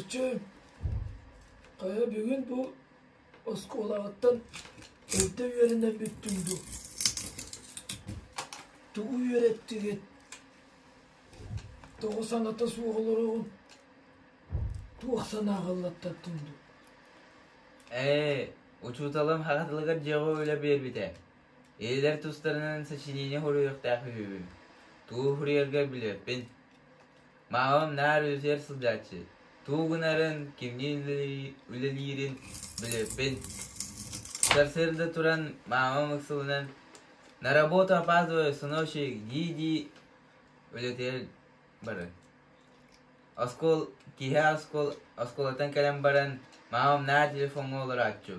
Эрчим, хайа бүгүн бу оскуолаҕыттан эрдэ үөрэнэн бүттүҥ дуу? Тугу үөрэттигит? Тоҕо саҥата суох олороҕун? Туох санааҕа ыллаттаттыҥ дуу? Ээ, учууталым саха тылыгар дьиэҕэ үлэ биэрбитэ. Ийэлэр тустарынан сочинение суруйуохтаах үһүбүн. Тугу суруйарга билбэппин. Маамам наар үлэтигэр сылдьааччы. Тугу гынарын, кимниин үлэлиирин билбэппин. Сарсыарда туран маамам ыксалынан «На работу опаздываю, сыночек» дии-дии үлэтигэр барар. Оскуол киһи оскуол оскуолаттан кэлэн баран маамам наар телефоҥҥа олорооччу.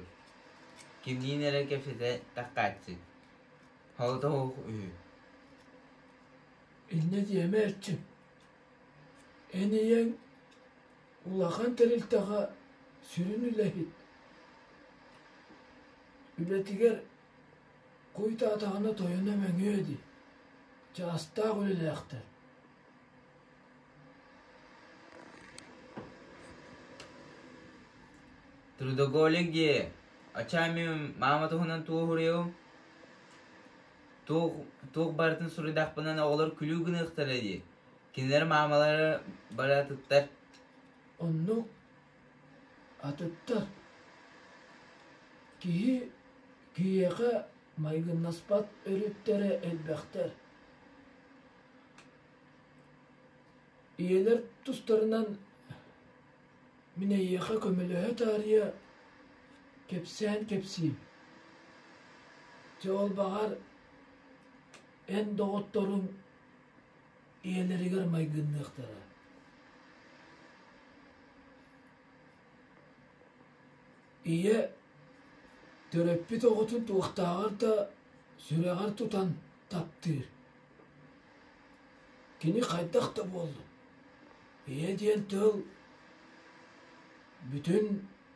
Кимниин эрэ кэпсэтэ таххааччы. Холото суох үһү. Инньэ диэмэ Эрчим. Эн ийэҥ улахан тэрилтэҕэ сүрүн үлэһит. Үлэтигэр куйтаатаҕына тойоно мөҥүө дии, чаастаах үлэлээхтэр. Трудоголик дии, оччоҕо мин маама туһунан тугу суруйуом? Туох, туох барытын суруйдахпына оҕолор күлүү гыныахтара дии. Кинилэр маамалара бары атыттар. Оннук атыттар. Киһи киһиэхэ майгыннаспат өрүттэрэ элбэхтэр. Ийэлэр тустарынан мин эйиэхэ көмөлөһө таарыйа кэпсээн кэпсиим. Дьэ ол баҕар эн доҕотторуҥ ийэлэригэр майгынныахтара. Ийэ төрөппүт оҕотун туохтааҕар да сүрэҕэр тутан таптыыр. Кини хайдах да буоллун, ийэ диэн тыл бүтүн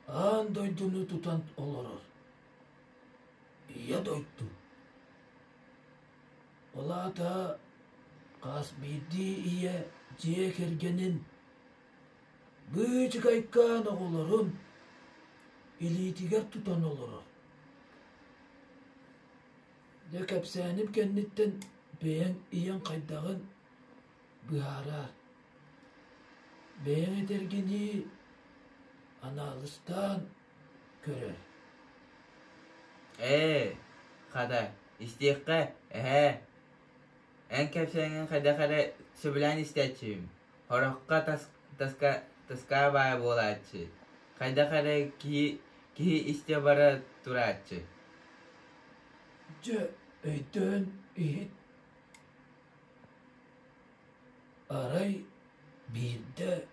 аан дойдуну тутан олорор. Ийэ дойду. Ол аата хас биирдии ийэ дьиэ кэргэнин быычыкайкаан оҕолорун илиитигэр тутан олорор. Дьэ кэпсээним кэнниттэн бэйэҥ ийэҥ хайдаҕын быһаараар. Бэйэҥ этэргинии анаалыстаан көрөр. Ээ, хата, истиэххэ, эһээ, эн кэпсээҥҥин хайдах эрэ сөбүлээн истээччибин. Сороххо таска таскаа баай буолааччы, хайдах эрэ киһи киһи истэ бара турааччы. Дьэ, өйдөөн иһит. Арай биирдэ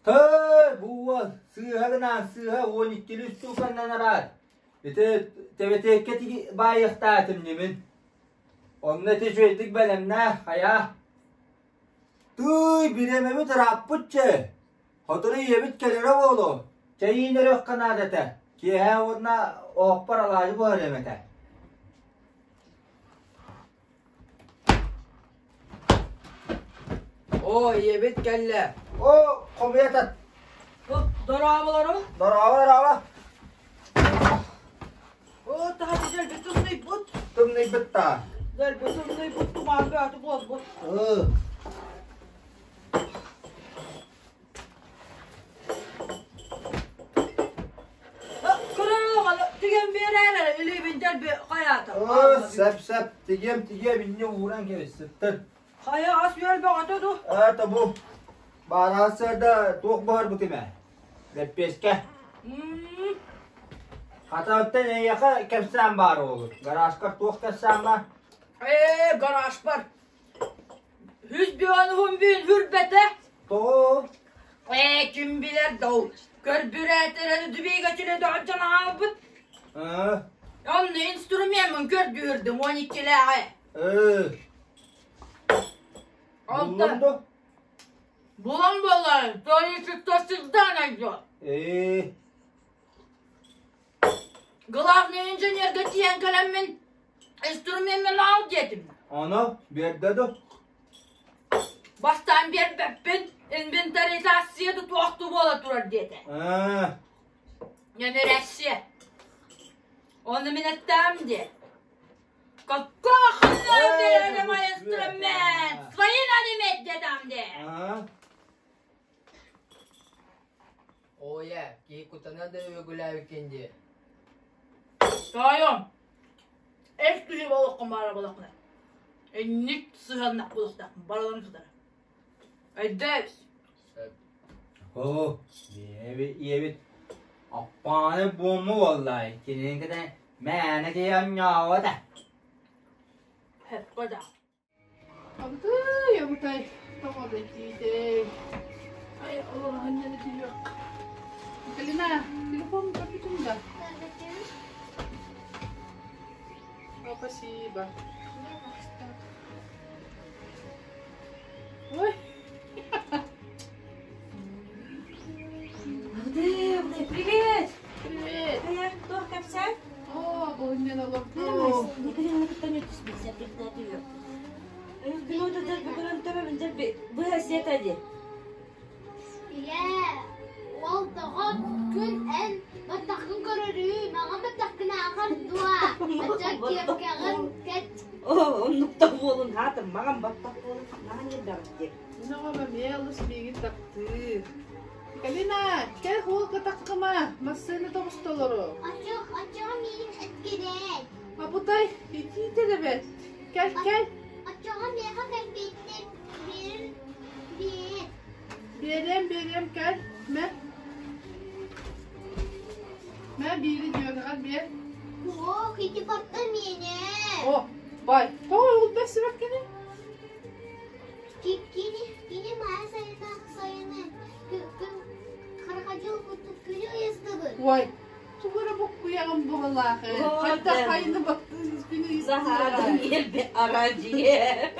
Тыы, бу уол сыыһа гынан сыыһа уон иккилүү устууканнан араат. Ити тэбэтиэккэ баайыахтаатым ньимин. Онно ити үчүгэйдик бэлэмнээ, хайаа. Тыый, бириэмэбит ырааппыт чэ. Сотору ийэбит кэлэрэ буолуо. Чэйиин өрүөххэ наада этэ. Киэһэ уонна оһохпор алаадьы буһарыам этэ. Оо, ийэбит кэллэ. Оо, хомуйа тат. Дорооболору. Дорообо, дорообо. Оо, таһа дьэлби тымныйбыт. Тымныйбыт та. Дьэлби тымныйбыт тумаан бөҕөтө буолбут. Тигэн биэрээр эрэ илиибин дьэлби хайаата. Сөп, сөп. Тигиэм, тигиэм, инньэ ууран кэбисситтэр. Хайа ас-үөл бөҕөтө ду? Это бу. Баарасыарда туох буһарбытым ээ? Лэппиэскэ. Хатааттан эйиэхэ кэпсээн баар уолу. Гаражкар туох кэпсээн баар? Ээ, гаражпар. Үс бүөнүһүн бүн хүрбэтэ. Тоҕо? Ээ, ким билэр да ол. Көрбүрээтэрэ двигателе дөҕөччөн аҕалбыт. Онно инструмеммын көрдүүрдүм уон иккилээҕи. Буллум да? Булан буоллар, то есть сылдаан айдо. Ээ. Главный инженергэ тиийэн кэлэммин инструмеммин аал диэтим. Ону биэрдэ дуо? Бастаан биэрбэппин, инвентаризация тутуохтуу буола турар диэтэ. Аа. Нөмүрэссиэ. Ону мин эттэм диэ. Какой хрен мой инструмент? Свои надо иметь диэтем диэ. Аа. Оойа, киһи кутана да үөгүлээбиккин дии. Тоойуом, эр киһи буолуоххун баара буолуоххуна, инник сыһыаннах буолуохтаахпын барыларын кытары. Өйдөөбүс. Сөп. Оо, ийэбит, ийэбит аппааны буомму буоллай. Кинини кытта мээнэ киһи оонньообот ээ. Сөпкө да. Абытай, абытай, тоҕо итиитэй. Ай, олорон ньаны түһүөх. Галина, телефон көрбүтүҥ да? О, спасибо. Ой. Абытай, абытай, привет! Привет. Хайа, туох кэпсээн? О, булунньан олордум. Николина кытта түспүт сэргэхтээтигэр. Минута дьэрби көрөн төбөбүн дьэрби быһа сиэтэ дии. Ийээ, уол тоҕо күн эн баттаххын көрөрүй, маҕан баттаххын ааҕар дуо? Ачча киэпкэҕин кэт. Оо, оннуктан буолун хаатым, маҕан баттах буолун наһаа ньирбэҕит дии. Мин оҕом эмиэ олус миигин таптыыр. Калина, кэл хуолка таххыма, массыына тоҕустолору. Аччык, аччыга миигин эткирээт. Абытай, итиитэ да бэрт. Кэл, кэл. Оччоҕо миэхэ кэлбиттэр биэр, биэр. Биэриэм, биэриэм, кэл. Мэ. Мэ, биири дьүөгэҕэр биэр. Ох, ити барта миэнэ. О, бай, тоҕо ол бэрсибэккиний? Кини, кини маа сайына, сайыны, күн крокодил курдук күнү ыйыстыбыт. Ой, тугу эрэ буккуйаҕын баҕалаах ээ. Хайдах хайыны баттыыр күнү Заһаатын иэрби араадьыйа.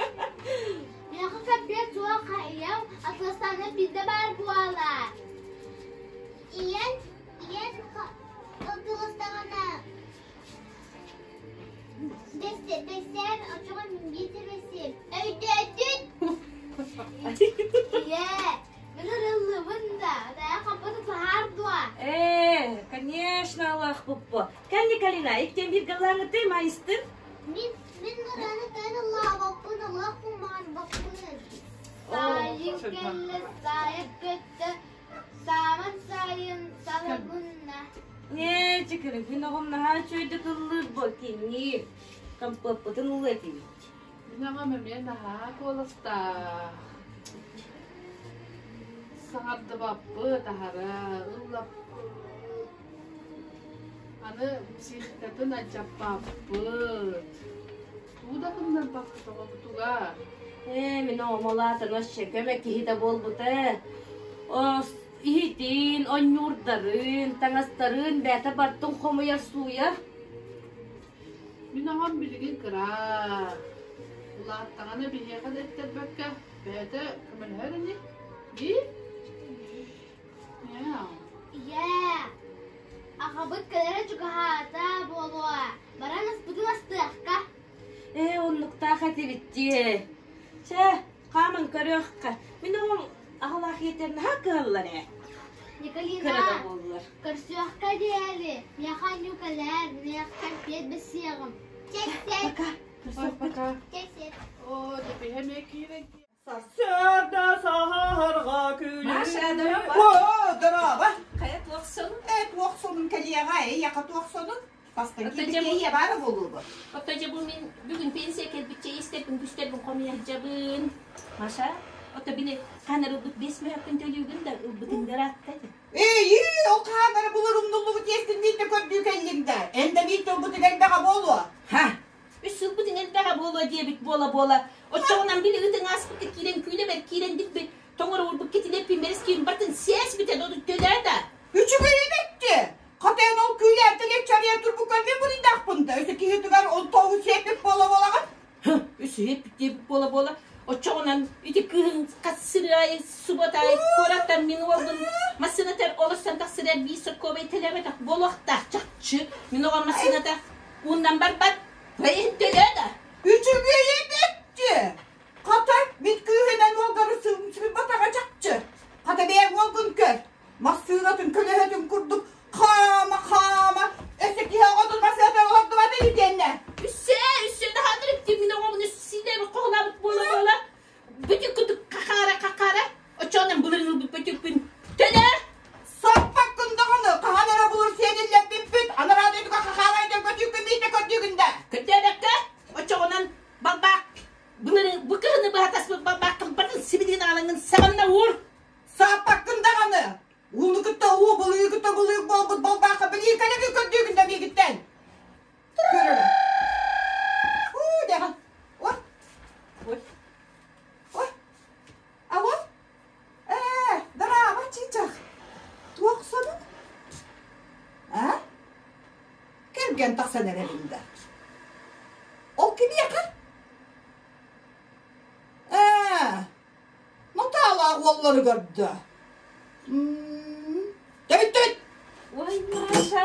Миэхэ капец суох ийэм Атыластаана биирдэ баар буола. Ийэн, ийэн ытыластаҕына бэсээн очоҕо биирдэ бэсиэм. Өйдөөтүн? Ийээ, мин ырыллыбын да, тайа хаппыты таһаар дуо? Ээ, конечно, Аллах буппу. Кэл, Николина, иккиэн бииргэ ыллааҥҥытый, маайыстын? Мин, мин ырыаны тэн ыллаабаппын, ылыахпын баҕарбаппын. Сайын кэллэ, сайын көттө, сааман сайын салабынна. Ээ, чыкыры, мин оҕом наһаа үчүгэйдик ыллыыр бу, кинниир. Компыаппытын ылыа этибит. Мин аҕам эмиэ наһаа куоластаах. Саҥардыбаппыт аһара, ыллаппыт. Аны психикатын алдьаппаппыт. Тугу да гыннарбаппыт оҕобутугар. Ээ, мин оҕом улаатан вообще көмө киһитэ буолбута ээ. Иһитин, онньуурдарын, таҥастарын бэйэтэ бартын хомуйар, сууйар. Мин оҕом билигин кыра. Улааттаҕына биһиэхэ да эттэрбэккэ бэйэтэ көмөлөһөр ини. Дии? Ийээ, аҕабыт кэлэрэ чугаһаата буолуо. Баран аспытын астыахха. Ээ, оннуктаах этибит дии. Чэ, хааман көрүөххэ. Мин оҕом аҕалаах ийэтэ наһаа кыһаллар ээ. Николина, Кыра да буоллар. көрсүөххэ диэри. Миэхэ анньуу кэлээр, миэхэ кэмпиэт бэссиэҕим. Чэссэ. Пока. Ой, пока. Чэссэ. Оо, дьэбиһэ эмиэ киирэн Сарсыарда саһарга күлүм. Маша, дороба. О, дороба. Хайа туох сонун? Э, туох сонун кэлиэҕэ, эйиэхэ туох сонун? Бастакы киһи баара буолуо. Оттон дьэ бу мин бүгүн пенсия кэлбитчэ истэрбин, күстэрбин хомуйардьабын. Маша, ото били хаанар ылбыт бес мөһөккүн төлүүгүн да ылбытыҥ ыраатта этэ. Эй, ол хаанары булар умнуллубут иэстин биирдэ көрдүү кэллиҥ да. Эн да биирдэ ылбытыҥ элбэҕэ буолуо. Ха, үс сылбытыҥ элбэҕэ буолуо диэбит буола-буола. Оччоҕунан били ытыҥ ааспыкка киирэн күүлэбэр киирэн дилби тоҥоро урбукка итилэппин бэрэскиин бартын сээс бүтэн ону төлөө да. Үчүгэй эбэтти. Хатайан ол күүлээтэ чарыйа турбукка мин буруйдаахпын да. Өсө киһи тугар ол тоҕу сиэппит буола-буолаҕын. Үс сиэппит диэбит буола-буола. Оччоҕунан ити кыыһыҥ хас сырыайы субуотаайы куораттан мин уолбун массыынатар олорсон тахсырар биир сокуобай төлөөбөтөх буолуохтаах чахчы. Мин оҕом массыыната ууннан барбат. Иһин төлөө да. Үчүгэйи бэттэ! Хата, мин кыыһынан уолгары сылбатаҕа чахчы. Хата бэйэҥ уолгун көр. Массыынатын көлөһөтүн курдук хаама-хаама, өссө киһи оҕотун массыынатыгар олордубата итиэннэ. Үссэ, үссэ даһаатырык дии мин оҕомун үссиилээбит хоһулаабыт буола-буола бүтүк кутук хахаара-хахаара оччоҕунан былырыын ылбыт бөтүкпүн төлөө! Саппаккын даҕаны хаһан эрэ булур сиэниллэрбиппит, анараа дойдуга хахаалайдар бөтүүккүн биирдэ көрдүүгүн да. Көрдөөбөккө, оччоҕунан балбаах былырыын бу кыһыны быһа таспыт балбааххын батын сибилигин аҕалаҥҥын саҕанна уур! Сааппаккын даҕаны! Ууну кытта уу, былыыгы кытта былыык буолбут балбаахха билиикэлэри көрдүүгүн да миигиттэн! Көрөрө. Уу, дэҕэ. Ой. Ой. Ой. Алло? Ээ, дорообо, чыычах. Туох сонун? А? Кэргэн тахсан эрэбин да. Ол кимиэхэ? Ээ, Натаалаах уоллары көрдө. Тэбит-тэбит! Ой, Маша,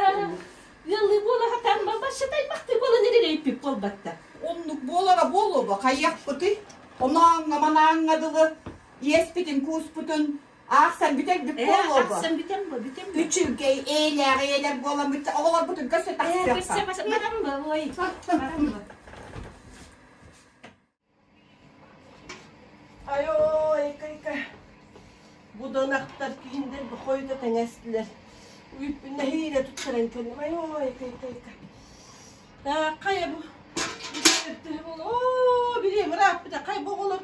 ыаллыы буола сатаан балбашшыт аймахтыы буолан эрэр буолбатта. Оннук буолара буолуо, хайыахпытый? Онооҥҥа-манааҥҥа дылы иэспитин кууспутун аахсан бүтэрбит буолуо. Аахсан бүтэн бу, бүтэн бу. Үчүгэй ээлээх эйэлэр буоламмыт оҕолорбутун көрсө тахсыахха. Көрсө барам ба, ой, барам ба. Айой, кайка. Бу донахтар киһиндер бу хойута тэҥэстилэр. Үйүппүн нэһиилэ туттаран кэллим. Айой, кайка. Та хайа бу Оо, билиэм ырааппыта. Хай бу оҕолор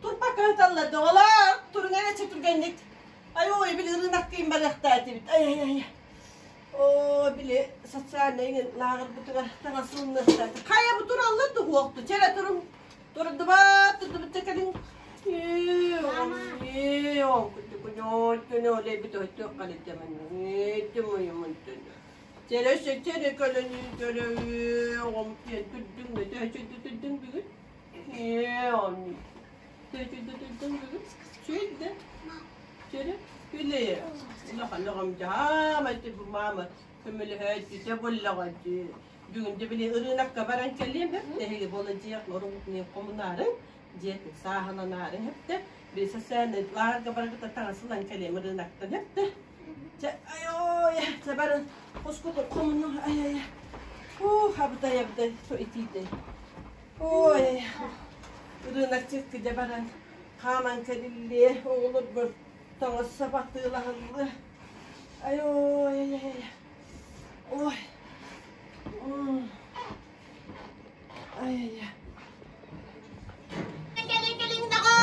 турбакка ыыталлар да оҕолор туруҥ эрэ түргэнник. Айой, били ырыынак кыйын барыахтаа этибит. Ай ай ай. Оо, били социальнай лааҕырбытыгар таҥас ылыныахтаата. Хайа бу тураллар дуһуохту. Чэрэ туруҥ. Турдубат, турдубут кэлиҥ. Бүгүн де били ырыынакка баран кэлиэм эһиги буола дьиэх оругутунен хомунаарын дьиэтин сааһыланаарын хэптэ били социальный лаарга баргыта таҥасылан кэлиэм ырыынактан хэптэ чэ айой чэ барын хускуту хомуну ай ай ух абытай абытай со итиитэй ой ырыынак чыккыдьа баран хааман кэлиллиэ оҕолорбор таҥас сапатыылаһыллы ай ой ай ай ой Ай-яй-яй. Кэлин-кэлин даҕа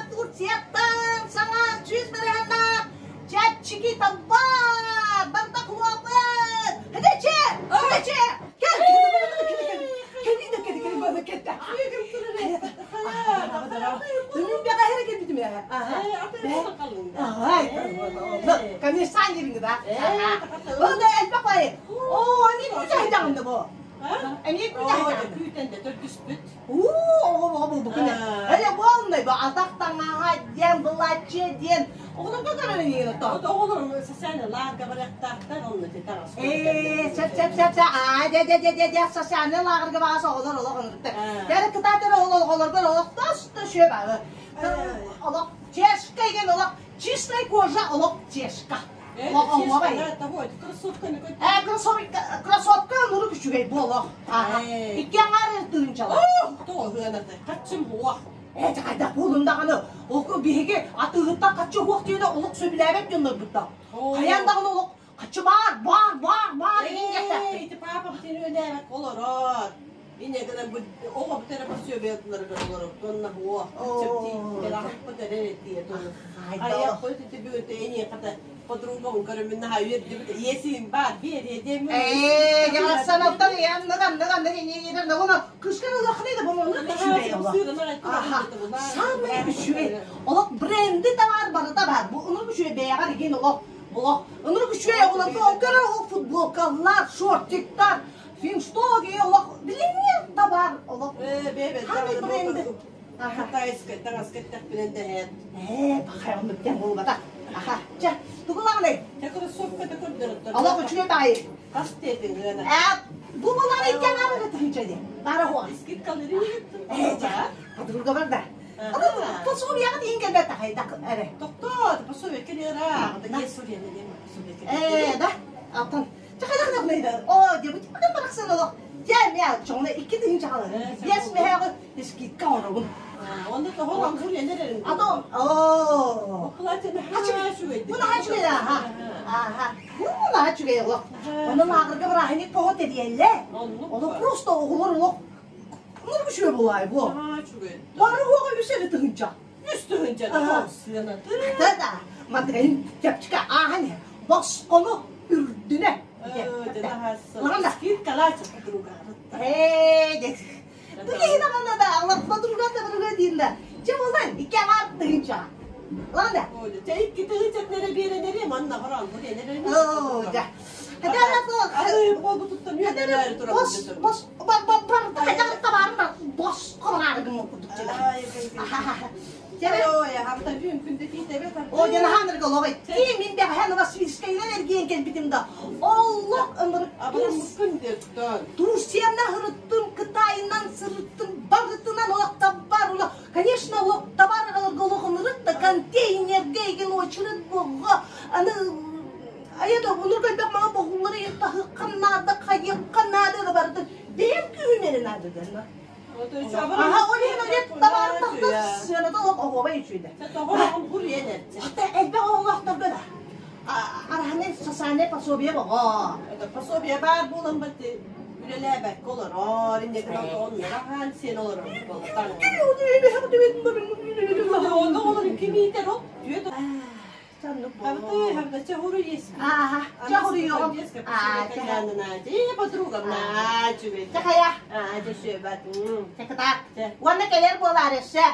Турцияттан саҥа чүүс барыһаннаах чэпчэки табаар барда кулуоппут Хыдачы! Хыдачы! Кэл! Кэл кэл кэл кэл бана кэл Оо, эмиэ күүтэ бу. Эмиэ күүтэ Күүтэн да төрдүспүт. Уу, оҕо бу күнэ. Эле буолмай бу атах таҥаһа диэн, былааччыйа диэн. Оҕолорго көрөр эйигин ото. Оҕолорум социальный лааҕырга барыахтаахтар, онно таҥас. Ээ, сөп сөп сөп сөп. Аа, дэ дэ дэ дэ дэ социальный лааҕырга баҕас оҕолор олох оннуктар. Дэ кытаатар оҕолорго олох тас-та шөп ары. Олох чешка деген олох чистая кожа олох чешка. Ээ, кроссовка, кроссовка нуру үчүгэй буолуох. Икки аҥаар тыһыынчалар. Ээ, хайдах буолун даҕаны, ол биһиги атыыһыттан хаччы уһуох диэни олох сөбүлээбэт дьоннорбут да. Хайаан даҕаны олох хаччы баар, баар, баар, баар иһин диэхтээхпит. Ити папа бүтүн үөнээбэт олорор. Инньэ гынан бу оҕо бүтэрэ пособиеларыгар олорор тонна хуо чэпчии эрэ этиэ туну. Айа хойт ити бүгүн эни хата подругам көрөмүн наһаа үөрдүбүт иэсиим баар биэриэ диэммин. Ээ, жарасанаптар яннык аннык аннык иннигер нагуна кышкар улаханы да бу үчүгэй олох. Самый үчүгэй. Олох бренди товар барыта бар. Бу ынырык үчүгэй бэйэҕэр игин олох олох ынырык үчүгэй оҕолорго ол көрөр ол футболкалар, шортиктар, финштоги олох билиҥҥи товар олох. Самый бренди. Китайскай таҥас кэттэхпинэ дэһээт. Ээ, пахай оннук диэн буолбатах. Аха, чэ, тугу ылаҕыный? Чэ, кроссовката көрдөрөттөр. Олох үчүгэй баҕайы. Хас диэтиҥ ыана? Ээ, бу булан иккиэн аара тыһыынча диэн. Баара суоҕа. Скидкалары Ээ, чэ, подруга бар да. Пособияҕа тиийэн кэлбэт хайдах эрэ. Тохтоо, пособие кэлиэра. Ээ, да. Алтан. Чэ, хайдах гынабыный? Оо, диэбит, барахсан олох. Дьэ, мэ, чоҥно 2 тыһыынча хаалар. 5 мөһөөҕү скидка оҥоробун. Онно тоҕо лангур энер А то, оо. Платье наһаа үчүгэй. Бу наһаа үчүгэй аха. Аха. Бу наһаа үчүгэй олох. Онон лааҕырга бырааһынньык тоҕо тэрийэллэр. Олох просто оҕолор олох ну үчүгэй буолаай бу. Наһаа үчүгэй. Бары уоҕа үс эрэ тыһыынча. 3 тыһыынча сыанаты. Да да. Мантыгайын чэпчэки ааһан иһэр. Босхону үрдүнэ. Лаганда. Скидкалаачы подруга. Ээ, дет. Бу киһи даҕаны да аллах подруга да подруга диин да. Чэ буолан икки аҥаар тыһыынча. Лаганда. Чэ 2 тыһыынча нэрэ биэрэнэри манна баран бу энерени. Оо, да. Аты болбутуттан үөдэнээри турар. Бос, бос, бар, бар, бар, хайдах табаарым бар, бос хомаары гыммыт курдук дьэ. О, дьэ наһаа олоҕой. Кии мин бэҕэһээ Новосибирскайынан эргийэн кэлбитим да, олох ымырык Турциянан сырыттым, Кытайынан сырыттым, барытынан олох табаар олох. Конечно, олох табаар аҕаларга олох ымырык да контейнергэ игин очередь буолла. Аны айа да онур элбэх мага боҕуллары таһыахха наада, хайыахха наада да барытын бэйэм күүһүм эрэ наада дэнна. Аха, ол иһин олет табаар тахта сыаната олох оһуобай үчүгэй. Хата элбэх оҕолоохторго да араханы социальное пособие боҕо. Пособие баар буолан бат үлэлээбэккэ олорор, иннекин оннура хаан сиэн олорор буолтан. Онно олор кимиитер ол түөт. Хабыты хабыта чахуру есть. Ага, чахуру йоҕом. Подруга на чүбэ. Чахая. А, дешебат. Чакытаат. Уонна кэлэр буолаар өссө.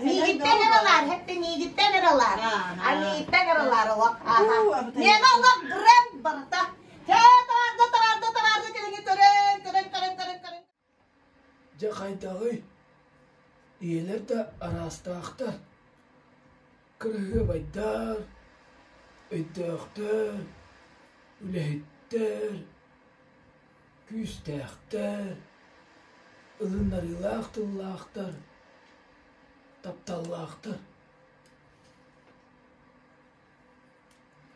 Миигиттэн эралаар, хэтте миигиттэн эралаар. А миигиттэн эралаар олох. Аха. Миэхэ олох бренд барыта. Чэ, табаарда, табаарда, табаарда кэлиҥи көрөн, көрөн, көрөн, көрөн, көрөн. Дьэ хайдаҕый? Ийэлэр да араастаахтар, кыраһыабайдар, өйдөөхтөр, үлэһиттэр, күүстээхтэр, ылыннарыылаах тыллаахтар, тапталлаахтар.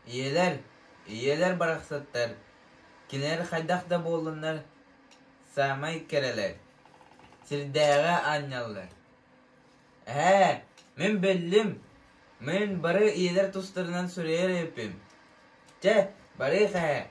Ийэлэр, ийэлэр барахсаттар, кинилэр хайдах да буоллуннар саамай кэрэлэр, сирдээҕи аанньаллар. Эһээ, мин биллим, мин бары ийэлэр тустарынан суруйар эбиппин. Чэ, барыах ээ.